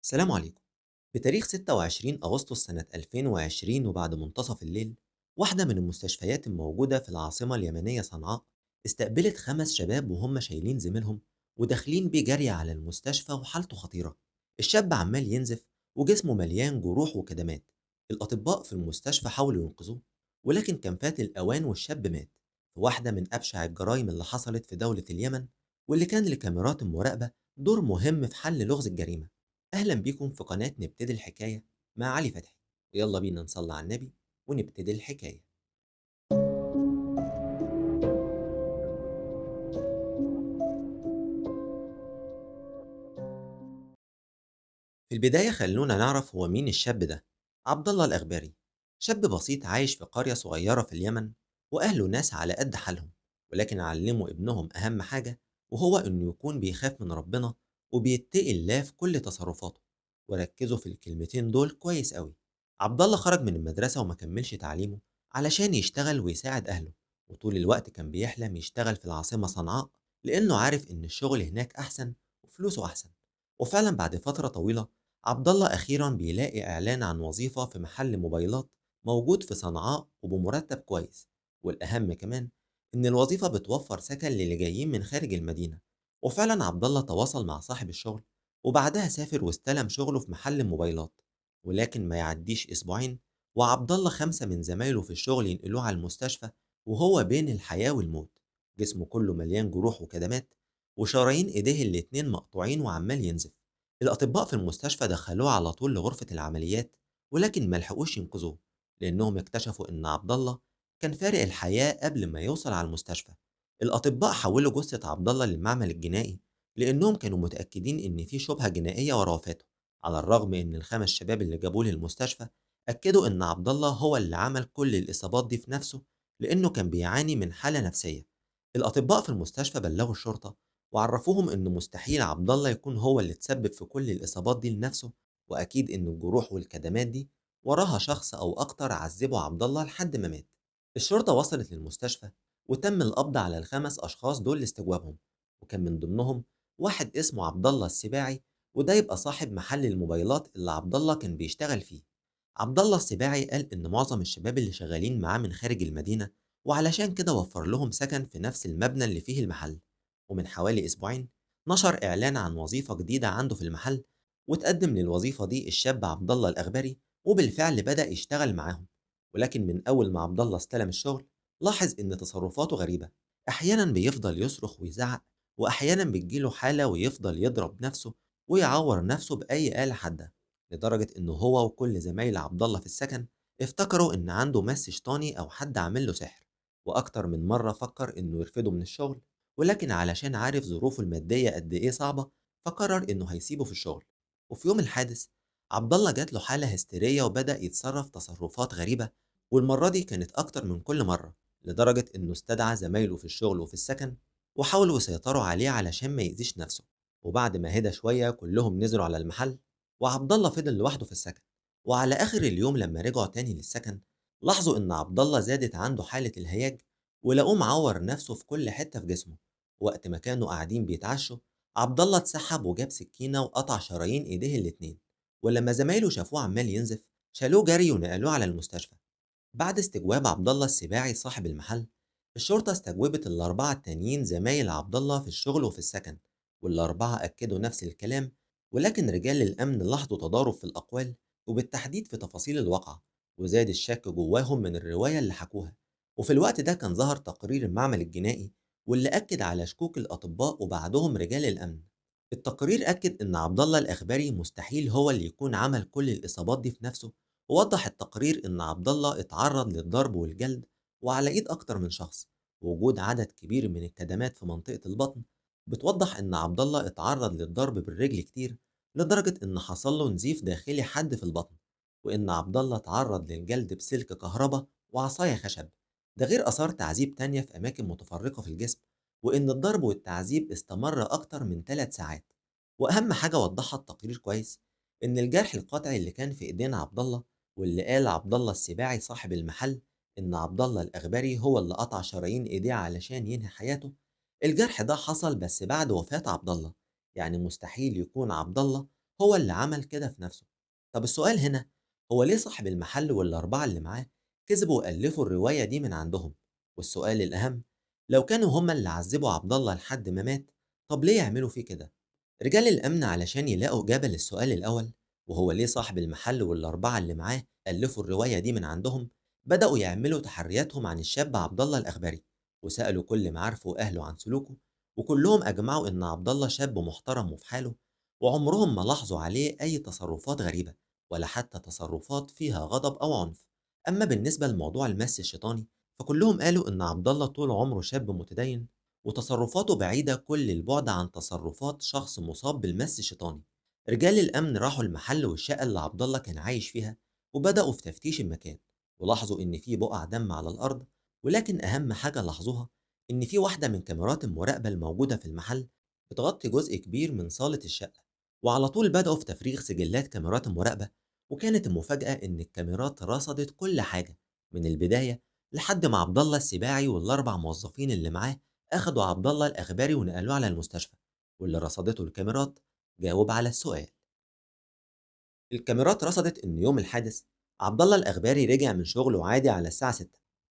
السلام عليكم. بتاريخ 26 أغسطس سنة 2020 وبعد منتصف الليل، واحدة من المستشفيات الموجودة في العاصمة اليمنية صنعاء استقبلت 5 شباب وهم شايلين زميلهم وداخلين بيه جري على المستشفى وحالته خطيرة. الشاب عمال ينزف وجسمه مليان جروح وكدمات. الأطباء في المستشفى حاولوا ينقذوه، ولكن كان فات الأوان والشاب مات في واحدة من أبشع الجرائم اللي حصلت في دولة اليمن، واللي كان لكاميرات المراقبة دور مهم في حل لغز الجريمة. أهلا بيكم في قناة نبتدي الحكاية مع علي فتحي. يلا بينا نصلي على النبي ونبتدي الحكاية. في البداية خلونا نعرف هو مين الشاب ده. عبد الله الأغباري شاب بسيط عايش في قرية صغيرة في اليمن، وأهله ناس على قد حالهم، ولكن علموا ابنهم أهم حاجة، وهو إنه يكون بيخاف من ربنا وبيتقي الله في كل تصرفاته. وركزوا في الكلمتين دول كويس قوي. عبد الله خرج من المدرسة وما كملش تعليمه علشان يشتغل ويساعد أهله، وطول الوقت كان بيحلم يشتغل في العاصمة صنعاء لأنه عارف إن الشغل هناك أحسن وفلوسه أحسن. وفعلا بعد فترة طويلة عبد الله أخيرا بيلاقي إعلان عن وظيفة في محل موبايلات موجود في صنعاء وبمرتب كويس، والأهم كمان إن الوظيفة بتوفر سكن للي جايين من خارج المدينة. وفعلا عبد الله تواصل مع صاحب الشغل، وبعدها سافر واستلم شغله في محل موبايلات. ولكن ما يعديش أسبوعين وعبد الله 5 من زمايله في الشغل ينقلوه على المستشفى وهو بين الحياة والموت، جسمه كله مليان جروح وكدمات، وشرايين إيديه الاتنين مقطوعين وعمال ينزف. الأطباء في المستشفى دخلوه على طول لغرفة العمليات، ولكن ما لحقوش ينقذوه لأنهم اكتشفوا إن عبد الله كان فارق الحياة قبل ما يوصل على المستشفى. الأطباء حولوا جثة عبد الله للمعمل الجنائي لأنهم كانوا متأكدين إن في شبهة جنائية ورا وفاته، على الرغم إن ال5 شباب اللي جابوه للمستشفى أكدوا إن عبد الله هو اللي عمل كل الإصابات دي في نفسه لأنه كان بيعاني من حالة نفسية. الأطباء في المستشفى بلغوا الشرطة وعرفوهم إنه مستحيل عبد الله يكون هو اللي تسبب في كل الإصابات دي لنفسه، وأكيد إن الجروح والكدمات دي وراها شخص أو أكتر عذبوا عبد الله لحد ما مات. الشرطة وصلت للمستشفى وتم القبض على ال5 أشخاص دول لاستجوابهم، وكان من ضمنهم واحد اسمه عبد الله السباعي، وده يبقى صاحب محل الموبايلات اللي عبد الله كان بيشتغل فيه. عبد الله السباعي قال إن معظم الشباب اللي شغالين معاه من خارج المدينة، وعلشان كده وفر لهم سكن في نفس المبنى اللي فيه المحل. ومن حوالي أسبوعين نشر إعلان عن وظيفة جديدة عنده في المحل، وتقدم للوظيفة دي الشاب عبد الله الأغباري، وبالفعل بدأ يشتغل معاهم. ولكن من أول ما عبد الله استلم الشغل لاحظ إن تصرفاته غريبة، أحيانا بيفضل يصرخ ويزعق، وأحيانا بتجيله حالة ويفضل يضرب نفسه ويعور نفسه بأي آلة حادة، لدرجة إنه هو وكل زمايل عبد الله في السكن افتكروا إن عنده مس شيطاني أو حد عامل له سحر. وأكتر من مرة فكر إنه يرفضه من الشغل، ولكن علشان عارف ظروفه المادية قد إيه صعبة فقرر إنه هيسيبه في الشغل. وفي يوم الحادث عبد الله جات له حالة هستيرية وبدأ يتصرف تصرفات غريبة، والمرة دي كانت أكتر من كل مرة، لدرجة إنه استدعى زمايله في الشغل وفي السكن وحاولوا يسيطروا عليه علشان ما يأذيش نفسه. وبعد ما هدى شوية كلهم نزلوا على المحل، وعبد الله فضل لوحده في السكن. وعلى آخر اليوم لما رجعوا تاني للسكن لاحظوا إن عبد الله زادت عنده حالة الهياج، ولقوه معور نفسه في كل حتة في جسمه. وقت ما كانوا قاعدين بيتعشوا عبد الله اتسحب وجاب سكينة وقطع شرايين إيديه الاتنين، ولما زمايله شافوه عمال ينزف شالوه جري ونقلوه على المستشفى. بعد استجواب عبد الله السباعي صاحب المحل، الشرطة استجوبت ال4 التانيين زمايل عبد الله في الشغل وفي السكن، وال4 أكدوا نفس الكلام، ولكن رجال الأمن لاحظوا تضارب في الأقوال وبالتحديد في تفاصيل الواقعة، وزاد الشك جواهم من الرواية اللي حكوها. وفي الوقت ده كان ظهر تقرير المعمل الجنائي واللي أكد على شكوك الأطباء وبعدهم رجال الأمن. التقرير أكد إن عبد الله الأغباري مستحيل هو اللي يكون عمل كل الإصابات دي في نفسه، ووضح التقرير إن عبد الله اتعرض للضرب والجلد وعلى إيد أكتر من شخص، ووجود عدد كبير من الكدمات في منطقة البطن بتوضح إن عبد الله اتعرض للضرب بالرجل كتير لدرجة إن حصل له نزيف داخلي حاد في البطن، وإن عبد الله اتعرض للجلد بسلك كهرباء وعصاية خشب، ده غير آثار تعذيب تانية في أماكن متفرقة في الجسم، وإن الضرب والتعذيب استمر أكتر من 3 ساعات. وأهم حاجة وضحها التقرير كويس إن الجرح القطعي اللي كان في إيدين عبد الله، واللي قال عبد الله السباعي صاحب المحل إن عبد الله الأغباري هو اللي قطع شرايين إيديه علشان ينهي حياته، الجرح ده حصل بس بعد وفاة عبد الله، يعني مستحيل يكون عبد الله هو اللي عمل كده في نفسه. طب السؤال هنا، هو ليه صاحب المحل والأربعة اللي معاه كذبوا وألفوا الرواية دي من عندهم؟ والسؤال الأهم، لو كانوا هما اللي عذبوا عبد الله لحد ما مات، طب ليه يعملوا فيه كده؟ رجال الأمن علشان يلاقوا إجابة للسؤال الأول، وهو ليه صاحب المحل والأربعة اللي معاه ألفوا الرواية دي من عندهم، بدأوا يعملوا تحرياتهم عن الشاب عبد الله الأغبري، وسألوا كل معارفه وأهله عن سلوكه، وكلهم أجمعوا إن عبد الله شاب محترم وفي حاله، وعمرهم ما لاحظوا عليه أي تصرفات غريبة ولا حتى تصرفات فيها غضب أو عنف. أما بالنسبة لموضوع المس الشيطاني، فكلهم قالوا إن عبد الله طول عمره شاب متدين، وتصرفاته بعيدة كل البعد عن تصرفات شخص مصاب بالمس الشيطاني. رجال الأمن راحوا المحل والشقة اللي عبد الله كان عايش فيها، وبدأوا في تفتيش المكان، ولاحظوا إن في بقع دم على الأرض، ولكن أهم حاجة لاحظوها إن في واحدة من كاميرات المراقبة الموجودة في المحل بتغطي جزء كبير من صالة الشقة. وعلى طول بدأوا في تفريغ سجلات كاميرات المراقبة، وكانت المفاجأة إن الكاميرات رصدت كل حاجة من البداية لحد ما عبد الله السباعي والأربع موظفين اللي معاه أخدوا عبد الله الأغبري ونقلوه على المستشفى، واللي رصدته الكاميرات جاوب على السؤال. الكاميرات رصدت إن يوم الحادث عبد الله الأغبري رجع من شغله عادي على الساعة 6،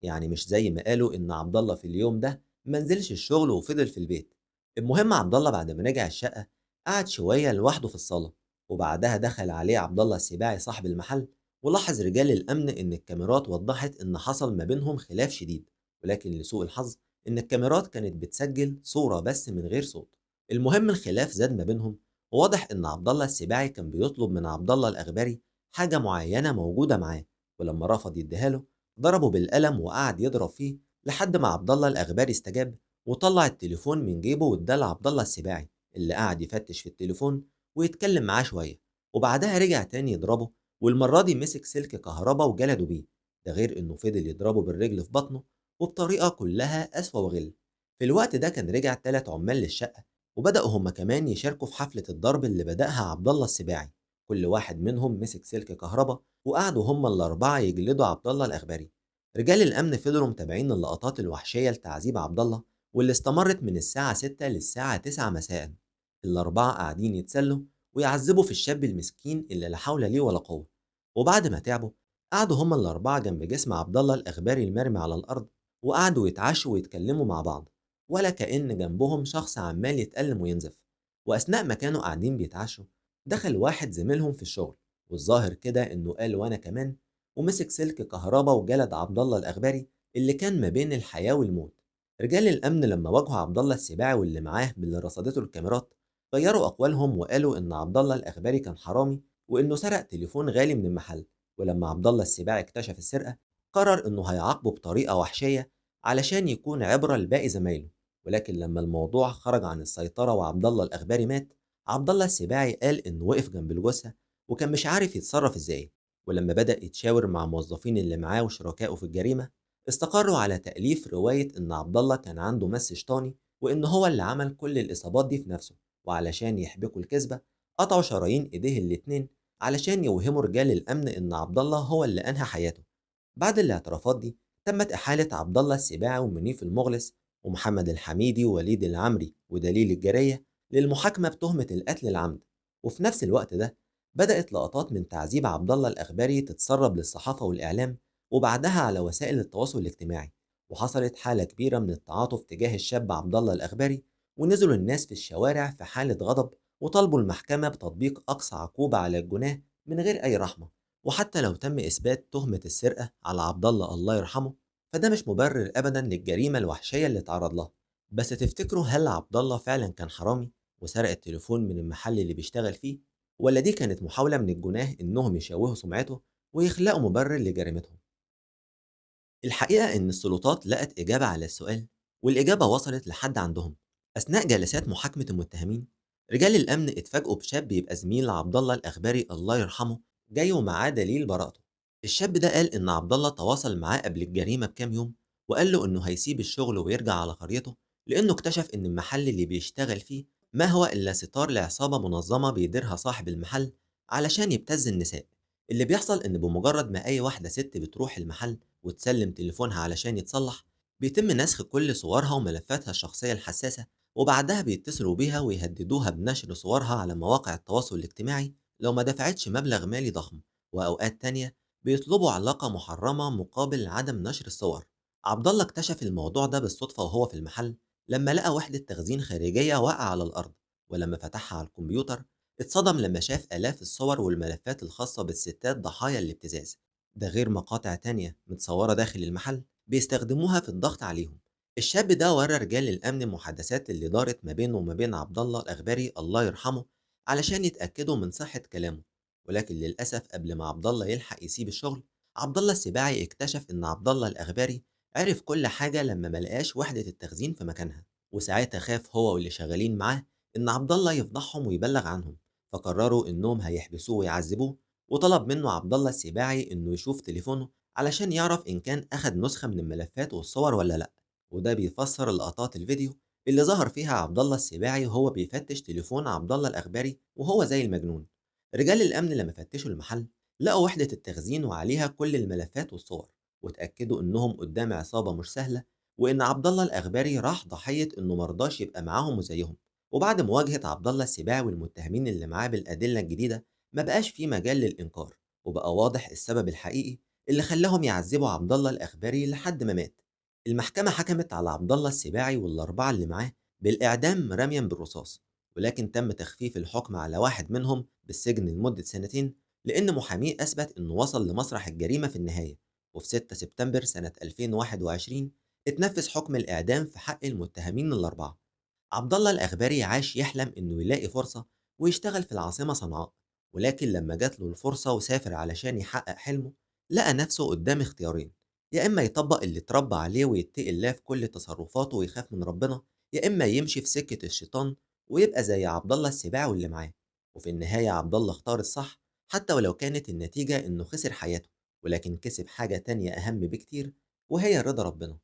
يعني مش زي ما قالوا إن عبد الله في اليوم ده ما نزلش الشغل وفضل في البيت. المهم عبد الله بعد ما رجع الشقة قعد شوية لوحده في الصالة، وبعدها دخل عليه عبد الله السباعي صاحب المحل، ولاحظ رجال الأمن إن الكاميرات وضحت إن حصل ما بينهم خلاف شديد، ولكن لسوء الحظ إن الكاميرات كانت بتسجل صورة بس من غير صوت. المهم الخلاف زاد ما بينهم، وواضح إن عبد الله السباعي كان بيطلب من عبد الله الأغبري حاجة معينة موجودة معاه، ولما رفض يديها له ضربه بالقلم وقعد يضرب فيه لحد ما عبد الله الأغبري استجاب وطلع التليفون من جيبه واداه لعبد الله السباعي، اللي قعد يفتش في التليفون ويتكلم معاه شوية، وبعدها رجع تاني يضربه، والمرة دي مسك سلك كهربا وجلده بيه، ده غير إنه فضل يضربه بالرجل في بطنه وبطريقة كلها قسوة وغل. في الوقت ده كان رجع 3 عمال للشقة، وبدأوا هما كمان يشاركوا في حفلة الضرب اللي بدأها عبد الله السباعي. كل واحد منهم مسك سلك كهربا وقعدوا هما الأربعة يجلدوا عبد الله الأغبري. رجال الأمن فضلوا متابعين اللقطات الوحشية لتعذيب عبد الله، واللي استمرت من الساعة 6 للساعة 9 مساء. الأربعة قاعدين يتسلوا ويعذبوا في الشاب المسكين اللي لا حول ليه ولا قوة. وبعد ما تعبوا قعدوا هما الأربعة جنب جسم عبد الله الأغبري المرمي على الأرض، وقعدوا يتعشوا ويتكلموا مع بعض، ولا كأن جنبهم شخص عمال يتألم وينزف. وأثناء ما كانوا قاعدين بيتعشوا دخل واحد زميلهم في الشغل، والظاهر كده إنه قال وأنا كمان، ومسك سلك كهربا وجلد عبد الله الأغبري اللي كان ما بين الحياة والموت. رجال الأمن لما واجهوا عبد الله السباعي واللي معاه باللي رصدته الكاميرات غيروا أقوالهم وقالوا إن عبد الله الأغبري كان حرامي وإنه سرق تليفون غالي من المحل. ولما عبد الله السباعي اكتشف السرقة قرر إنه هيعاقبه بطريقة وحشية علشان يكون عبرة لباقي زمايله. ولكن لما الموضوع خرج عن السيطرة وعبد الله الأغبري مات، عبد الله السباعي قال إنه وقف جنب الجثة وكان مش عارف يتصرف إزاي. ولما بدأ يتشاور مع موظفين اللي معاه وشركائه في الجريمة استقروا على تأليف رواية إن عبد الله كان عنده مس شيطاني وإن هو اللي عمل كل الإصابات دي في نفسه، وعلشان يحبكوا الكذبة قطعوا شرايين إيديه الاتنين علشان يوهموا رجال الأمن إن عبد الله هو اللي أنهى حياته. بعد الاعترافات دي تمت إحالة عبد الله السباعي ومنيف المغلس ومحمد الحميدي ووليد العمري ودليل الجارية للمحاكمة بتهمة القتل العمد. وفي نفس الوقت ده بدأت لقطات من تعذيب عبد الله الأغبري تتسرب للصحافة والإعلام وبعدها على وسائل التواصل الاجتماعي، وحصلت حالة كبيرة من التعاطف تجاه الشاب عبد الله الأغبري، ونزلوا الناس في الشوارع في حالة غضب وطالبوا المحكمة بتطبيق أقصى عقوبة على الجناه من غير أي رحمة. وحتى لو تم إثبات تهمة السرقة على عبد الله الله يرحمه فده مش مبرر أبدا للجريمة الوحشية اللي اتعرض لها. بس تفتكروا هل عبد الله فعلا كان حرامي وسرق التليفون من المحل اللي بيشتغل فيه، ولا دي كانت محاولة من الجناه إنهم يشوهوا سمعته ويخلقوا مبرر لجريمتهم؟ الحقيقة إن السلطات لقت إجابة على السؤال، والإجابة وصلت لحد عندهم. أثناء جلسات محاكمة المتهمين رجال الأمن اتفاجئوا بشاب يبقى زميل عبد الله الأغبري الله يرحمه جاي ومعاه دليل براءته. الشاب ده قال إن عبد الله تواصل معاه قبل الجريمة بكام يوم وقال له إنه هيسيب الشغل ويرجع على قريته، لأنه اكتشف إن المحل اللي بيشتغل فيه ما هو إلا ستار لعصابة منظمة بيديرها صاحب المحل علشان يبتز النساء. اللي بيحصل إن بمجرد ما أي واحدة ست بتروح المحل وتسلم تليفونها علشان يتصلح بيتم نسخ كل صورها وملفاتها الشخصية الحساسة وبعدها بيتصلوا بيها ويهددوها بنشر صورها على مواقع التواصل الاجتماعي لو ما دفعتش مبلغ مالي ضخم، وأوقات تانية بيطلبوا علاقة محرمة مقابل عدم نشر الصور. عبد الله اكتشف الموضوع ده بالصدفة وهو في المحل لما لقى وحدة تخزين خارجية واقعة على الأرض، ولما فتحها على الكمبيوتر اتصدم لما شاف آلاف الصور والملفات الخاصة بالستات ضحايا الابتزاز، ده غير مقاطع تانية متصورة داخل المحل بيستخدموها في الضغط عليهم. الشاب ده ورى رجال الأمن المحادثات اللي دارت ما بينه وما بين عبد الله الأغباري الله يرحمه علشان يتأكدوا من صحة كلامه، ولكن للأسف قبل ما عبد الله يلحق يسيب الشغل، عبد الله السباعي اكتشف إن عبد الله الأغباري عرف كل حاجة لما ملقاش وحدة التخزين في مكانها، وساعتها خاف هو واللي شغالين معاه إن عبد الله يفضحهم ويبلغ عنهم، فقرروا إنهم هيحبسوه ويعذبوه. وطلب منه عبد الله السباعي إنه يشوف تليفونه علشان يعرف إن كان أخد نسخة من الملفات والصور ولا لأ، وده بيفسر لقطات الفيديو اللي ظهر فيها عبد الله السباعي وهو بيفتش تليفون عبد الله الأغباري وهو زي المجنون. رجال الأمن لما فتشوا المحل لقوا وحدة التخزين وعليها كل الملفات والصور، وتأكدوا إنهم قدام عصابة مش سهلة، وإن عبد الله الأغباري راح ضحية إنه مرضاش يبقى معاهم وزيهم. وبعد مواجهة عبد الله السباعي والمتهمين اللي معاه بالأدلة الجديدة ما بقاش في مجال للإنكار، وبقى واضح السبب الحقيقي اللي خلاهم يعذبوا عبد الله الأغباري لحد ما مات. المحكمة حكمت على عبد الله السباعي والأربعة اللي معاه بالإعدام رميا بالرصاص، ولكن تم تخفيف الحكم على واحد منهم بالسجن لمدة سنتين لأن محاميه أثبت إنه وصل لمسرح الجريمة في النهاية. وفي 6 سبتمبر سنة 2021 اتنفذ حكم الإعدام في حق المتهمين الأربعة. عبد الله الأغباري عاش يحلم إنه يلاقي فرصة ويشتغل في العاصمة صنعاء، ولكن لما جات له الفرصة وسافر علشان يحقق حلمه لقى نفسه قدام اختيارين: يا إما يطبق اللي اتربى عليه ويتقي الله في كل تصرفاته ويخاف من ربنا، يا إما يمشي في سكة الشيطان ويبقى زي عبد الله السباعي واللي معاه. وفي النهاية عبد الله اختار الصح، حتى ولو كانت النتيجة إنه خسر حياته، ولكن كسب حاجة تانية أهم بكتير وهي رضا ربنا.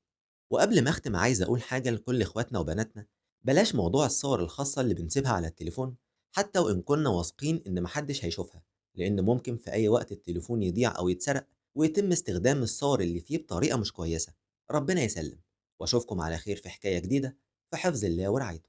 وقبل ما أختم عايز أقول حاجة لكل إخواتنا وبناتنا: بلاش موضوع الصور الخاصة اللي بنسيبها على التليفون حتى وإن كنا واثقين إن محدش هيشوفها، لأن ممكن في أي وقت التليفون يضيع أو يتسرق ويتم استخدام الصور اللي فيه بطريقة مش كويسة. ربنا يسلم، وأشوفكم على خير في حكاية جديدة، في حفظ الله ورعايته.